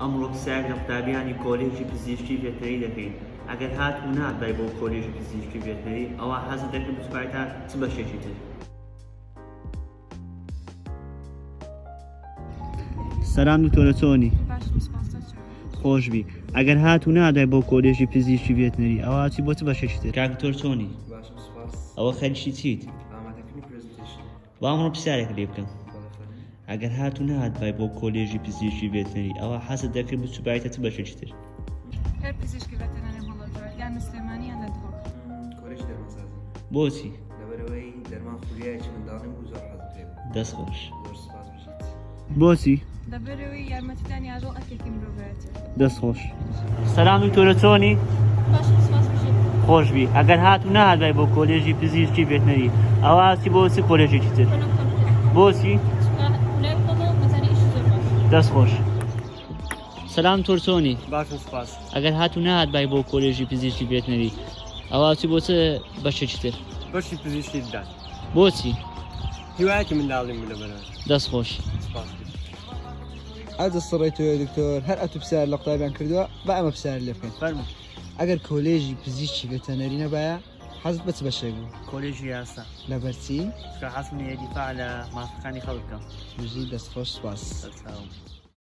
ئەمڕۆ پرسیارێک لە قوتابیانی کۆلێژی پزیشکی ڤێتنەری دەکەین، ئەگەر هاتوو نەهاتبای بۆ کۆلێژی پزیشکی ڤێتنەری ئەوا حەزت دەکرد بچوایتە چ بەشێکی تر؟ سلام دکتۆرە چۆنی؟ باشم سپاس تۆ چۆنی؟ خۆشبی ئەگەر هاتوو نادای بۆ کۆلێژی پزیشکی ڤێتنەری ئەوا چی بۆ چ بەشێکی تر؟ کاک دکتۆر چۆنی؟ باشم سپاس. ئەوە خەریکی چیت؟ ئامادەکردنی presentation. با ئەمڕۆ پرسیارێک لێ بکەم بەڵێ فەرموو. ئەگەر هاتوو نەهاتبای بۆ کۆلێژی پزیشکی ڤێتنەری ئەوا حەزت دەکرد بچوبایتە چ بەشێکی تر؟ هەر پزیشکی ڤێتەرنەریم هەڵەبژارد یان لە سلێمانی یان لە دهۆک. کۆلێژی دەرمانسازی. بۆچی؟ لەبەرئەوەی دەرمان خولیایەکی منداڵیم بوو زۆر حەزم پێ بوو. دەست خۆش. زۆر سوپاس بژیت. بۆچی؟ لەبەرئەوەی یارمەتیدانی ئاژەڵ ئەرکێکی مرۆڤایەتیە. دەست خۆش. سلام دکتۆرە چۆنی؟ باشم سوپاس بژیت. خۆشبی ئەگەر هاتوو نەهاتبای بۆ کۆلێژی پزیشکی ڤێتنەری ئەوا چی بۆ چ کۆلێژێکی تر؟ علوم کۆمپیوتەر. بۆچی؟ چونکە لای خۆمە و مەزانی ئیشی زۆر باشە. دەست خۆش. سلام دکتۆر چۆنی؟ باشم سوپاس. ئەگەر هاتوو نەهاتبای بۆ کۆلێژی پزیشکی ڤێتنەری ئەوا چی بۆ چ بەشێکی تر؟ بەشی پزیشکی ددان. بۆچی؟ هیوایەکی منداڵیم بوو لەبەرئەوە. دەست خۆش. سوپاس. ئەجە سڕەی تۆیە دکتۆر هەر ئەتو پرسیار لە قوتابیان کردووە با ئەمە پرسیار لێ بکەین. فەرموو. ئەگەر کۆلێژی پزیشکی ڤێتەنەری نەبایە حەزت بە چ بەشێک بوو؟ کۆلێژی یاسا. لەبەر چی؟ چونکە حەزم لێیە دیفاع لە مافەکانی خەڵک بکەم. بژی دەست خۆش سوپاس. سەرچاوم.